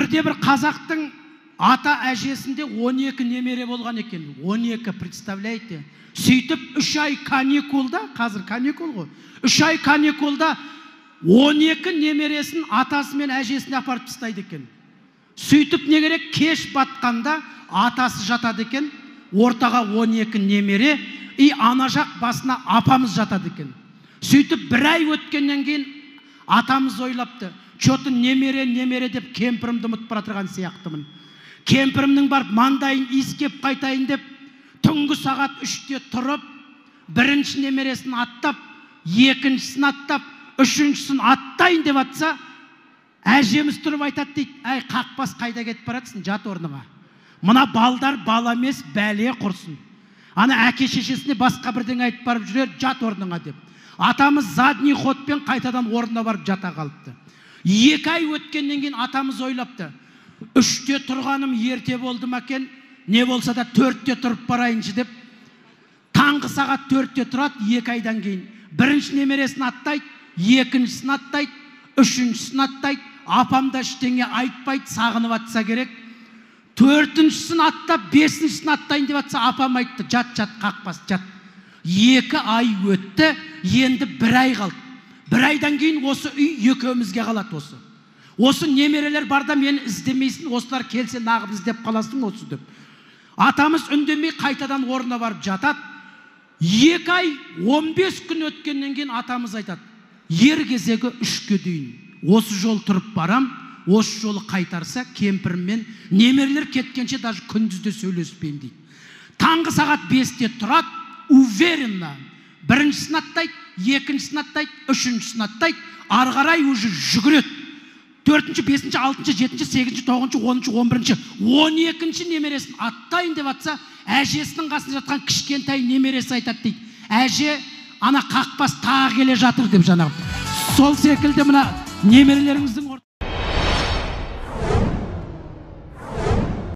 Бірде бір қазақтың ата әжесінде 12 немере болған екен. 12, представляете? Сөйтіп 3 ай каникулда, қазір каникул ғой, 3 ай каникулда 12 немересін атасы мен әжесіне апарып тастайды екен. Сөйтіп не керек, кеш батқанда атасы жатады екен, ортаға 12 немере, и ана жақ басына апамыз жатады екен. Сөйтіп бір ай өткеннен кейін атамыз ойлапты, чё-то немере немере деп кемпірімді ұмытып бара жатырған сияқтымын. Кемпірімнің барып маңдайын иіскеп қайтайын деп түнгі сағат 3-те тұрып, бірінші немересін аттап, екіншісін аттап, үшіншісін аттайын деп атса, әжеміз тұрып айтады дейді, әй қақпас қайда кетіп баратсың, жат орныңа. Мына балдар бала емес, бәле құрсын. Ана әке шешесіне басқа бірдеңе айтып барып жүрер, жат орныңа деп. Атамыз задний ходпен қайтадан орнына барып жата қалыпты. 2 ай өткеннен кейін атамыз ойлапты, 3-те тұрғаным ерте болды ма екен, не болса да 4-те тұрып барайыншы деп. Таңғы сағат 4-те тұрады, 2 айдан кейін. Бірінші немересін аттайды, екіншісін аттайды, үшіншісін аттайды. Апам да ештеңе айтпайды, сағынып атса керек. 4-шісін аттап, 5-шісін аттайын деп атса, апам айтты, жат, жат, қақпас, жат. 2 ай өтті, енді 1 ай қалды. 1 айдан кейін осы үй екеумізге қалады осы. Осы немерелер барда мені іздемейсің, осылар келсе нағып іздеп қаласың осы деп. Атамыз үндемей қайтадан орнына барып жатады. 2 ай 15 күн өткеннен кейін атамыз айтады, ер кезегі 3-ке дейін. Осы жол тұрып барам, осы жолы қайтарса кемпіріммен немерелер кеткенше даже күндізде сөйлеспеймін дейді. Таңғы сағат 5-те тұрады, уверенно. Біріншісін аттайды, екіншісін аттайды, үшіншісін аттайды, ары қарай уже жүгіреді. 4-ші, 5-ші, 6-шы, 7-ші, 8-ші, 9-шы, 10-шы, 11-ші, 12-ші немересін аттайын деп атса, әжесінің қасында жатқан кішкентай немересі айтады дейді. Әже, ана қақпас тағы келе жатыр деп жаңағы. Сол секілді мына немерелеріңіздің